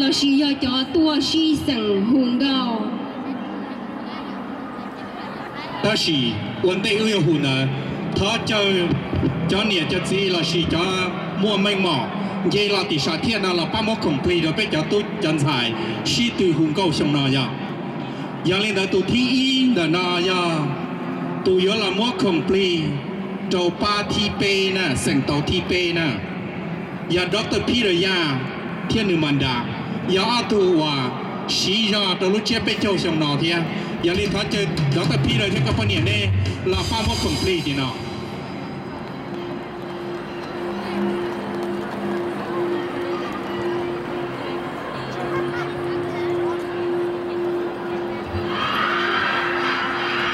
lossis yog cov tuaj sib xeem hu nkauj. Tab sis ua ntej wb yuav hu ntawd, thov caw cov niam cov txiv lossis cov muaj meej mom nce los tim sam thiaj no los pab muab khoom plig rau peb cov tub cov ntxhais sib tw hu nkauj xyoo no yog. Yog li ntawd tus thib ib ntawm no yog tus yuav los muab khoom plig rau pab thib peb na, xeem tau thib peb na, yog Doctor Peter Yaj thiab nws Manda, yog ob tug uas siv zog rau lub tsiab peb caug xyoo no thiab. Yog li thov caw Doctor Peter thiab koj poj niam nej los pab muab khoom plig tim no.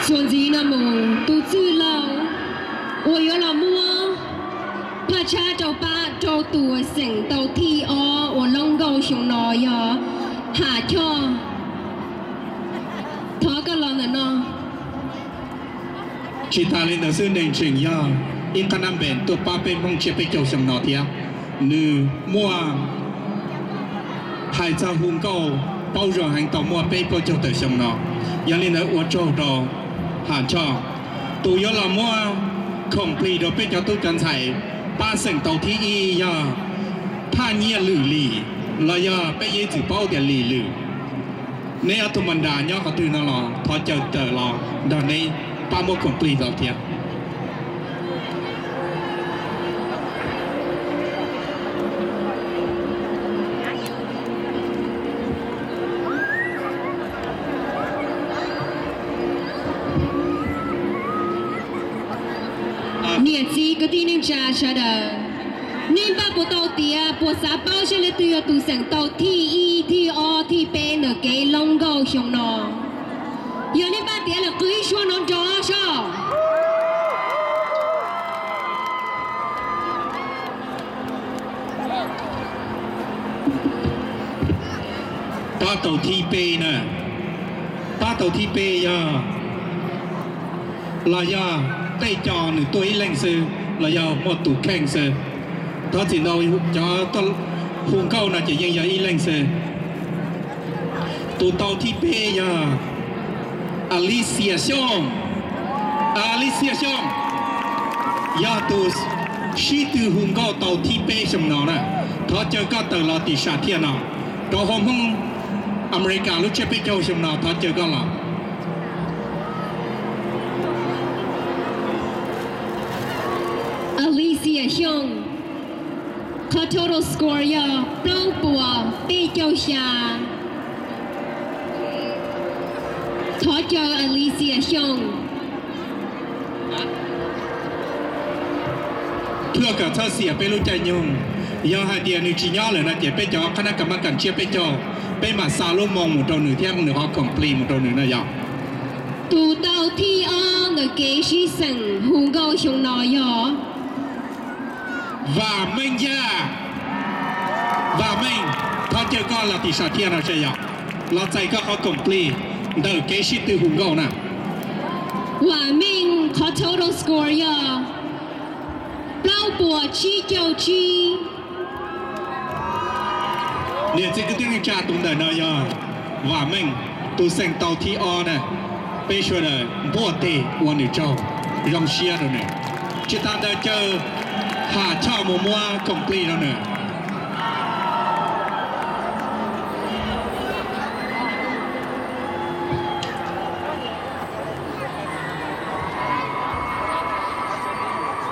Txuas ntxiv no mus tus txwj laug uas yuav los muab phaj tshab rau pab rau tus xeem tau thib ob uas loob nkauj xyoo no yog Ham Choj. Thov koj los ntawm no. Tsis tas li ntawd xwb, neeg tseem yog ib qhab nab npeem tuaj pab peb Hmoob tsiab peb caug xyoo no thiab. Nws muaj hais txog hu nkauj paub zoo heev tau muaj peb plaub caug tawm xyoo no. Yog li ntawd ua tsaug rau Ham Choj. Tus yuav los muab khoom plig rau peb cov tub cov ntxhais pab xeem tau thib ib yog Phaj Nyiaj Lwm Lis los yog peb yeej txwm paub tias Lis Lwm. Neb ob tug Manda nyob qhov twg no los thov caw tawm los nrog neb pab muab khoom plig tau thiab. Niam txiv kwv tij neej tsa sawv daws, nej npaj puas tau tias puas xav paub seb leej twg yog tus xeem tau thib ib, thib ob, thib peb ntawm kev loob nkauj xyoo no? Yog nej npaj tias lawm qw ib suab no nrov soj. Pab tau thib peb na, pab tau thib peb yog los yog tej co nws tuaj ib leeg xwb los yog muaj tus kheej xwb. Thov txim ntau, cov tuaj hu nkauj no ces yeej yog ib leeg xwb. Tus tau thib peb yog Alicia Xyooj. Alicia Xyooj yog tus sib tw hu nkauj tau thib peb xyoo no na. Thov caw koj tawm los tim sam thiaj no, rau hauv Hmoob Amelikas lub tsiab peb caug xyoo no, thov caw koj los. Alicia Xyooj, qhov total score yog plaub puas peb caug xya. Thov caw Alicia Xyooj. Thuaj kom txhob xiam peb lub caij nyoog, yog hais tias nws tsis nyob lawm no ces peb cov qhab nab kam mab kam tsiab peb caug, peb mam xa lub moo mus rau nws thiab nws ho khoom plig mus rau nws no yog. Tus tau thib ob ntawm kev sib xeem hu nkauj xyoo no yog Vam Meej Yaj. Vam Meej, thov caw koj los tim sam thiaj no seb yog los txais koj qhov khoom plig ntawm kev sib tw hu nkauj na. Vam Meej qhov total score yog plaub puas tsib caug tsib. Niam txiv kwv tij neej tsa, tus ntawm no yog Vam Meej, tus xeem tau thib ob na. Peb sawv daws npuaj teg ua nws tsaug, zoo siab rau nws. Tsis tas ntawd caw Ham Choj mus muab khoom plig rau nws.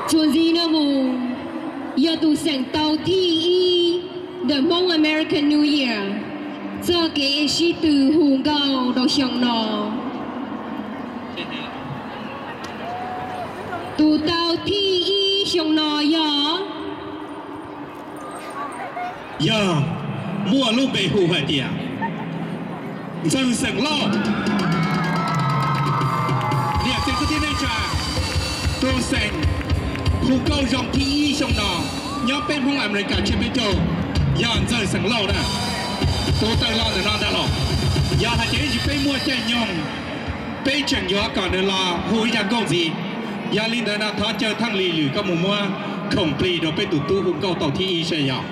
Txuas ntxiv no mus yog tus xeem tau thib ib ntawm Hmoob American New Year txoj kev sib tw hu nkauj rau xyoo no. Tus tau thib ib xyoo no yog, yog muaj lub npe hu hais tias Ntxawg Xeem Lauj. Niam txiv kwv tij neej tsa, tus xeem hu nkauj zoo thib ib xyoo no nyob peb Hmoob Amelikas tsiab peb caug yog Ntxawg Xeem Lauj na. Tus tawm los ntawm no ntag los. Yog hais tias ib ntsis peb muaj caij nyoog, peb tseem yuav kom nws los hu ib zaj nkauj ntxiv. Yog li ntawd no thov caw Theej Lis Lwm koj mus muab khoom plig rau peb tus tub hu nkauj tau thib ib seb yog.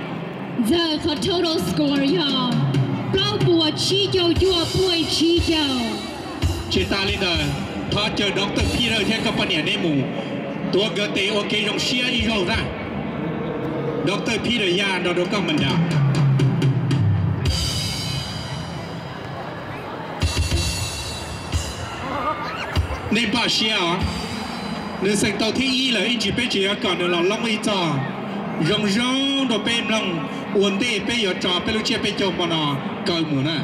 Ntxawg qhov total score yog Tsib caug cuaj puj tsib caug. Tsis tas li ntawd, thov caw Doctor Peter thiab koj poj niam nej mus tuav nkawd tes ua kev zoo siab ib zaug na. Doctor Peter ya nrog rau koj mas nrad. Nej npaj siab os, nws xeem tau thib ib lawm, ib ntsis peb tseem yuav kom nws los loob ib txog zoo zoo rau peb mloog ua ntej peb yuav tso peb lub tsiab peb caug hmo no kaw mus na.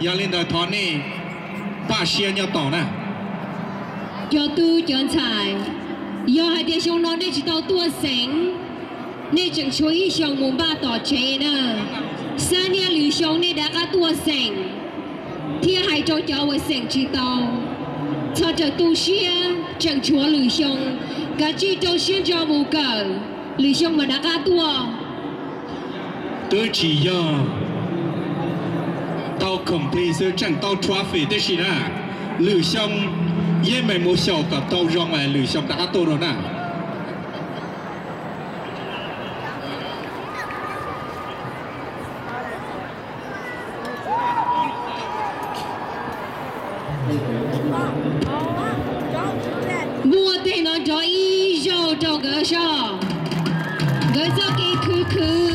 Yog li ntawd thov nej npaj siab nyob tos na. Cov tub cov ntxhais, yog hais tias xyoo no nej tsis tau tuaj xeem, nej tseem tshuav ib xyoos mus npaj tom tsev na. Xab niaj lwm xyoo nej rov qab tuaj xeem, thiab hais rau cov uas xeem tsis tau, txhob raws tu siab, tseem tshuav lwm xyoo, kav tsij rau siab ntso mus kawm, lwm xyoo mas rov qab tuaj. Twb tsis yog tau complete xwb, tseem tau trophy tib si na. Lwm xyoo yeej meem mus xyaum kom tau zoo es lwm xyoo rov qab tuaj dua na. Muaj tej no nrov ib zaug rau nkawd soj, nkawd txoj kev khwv khwv.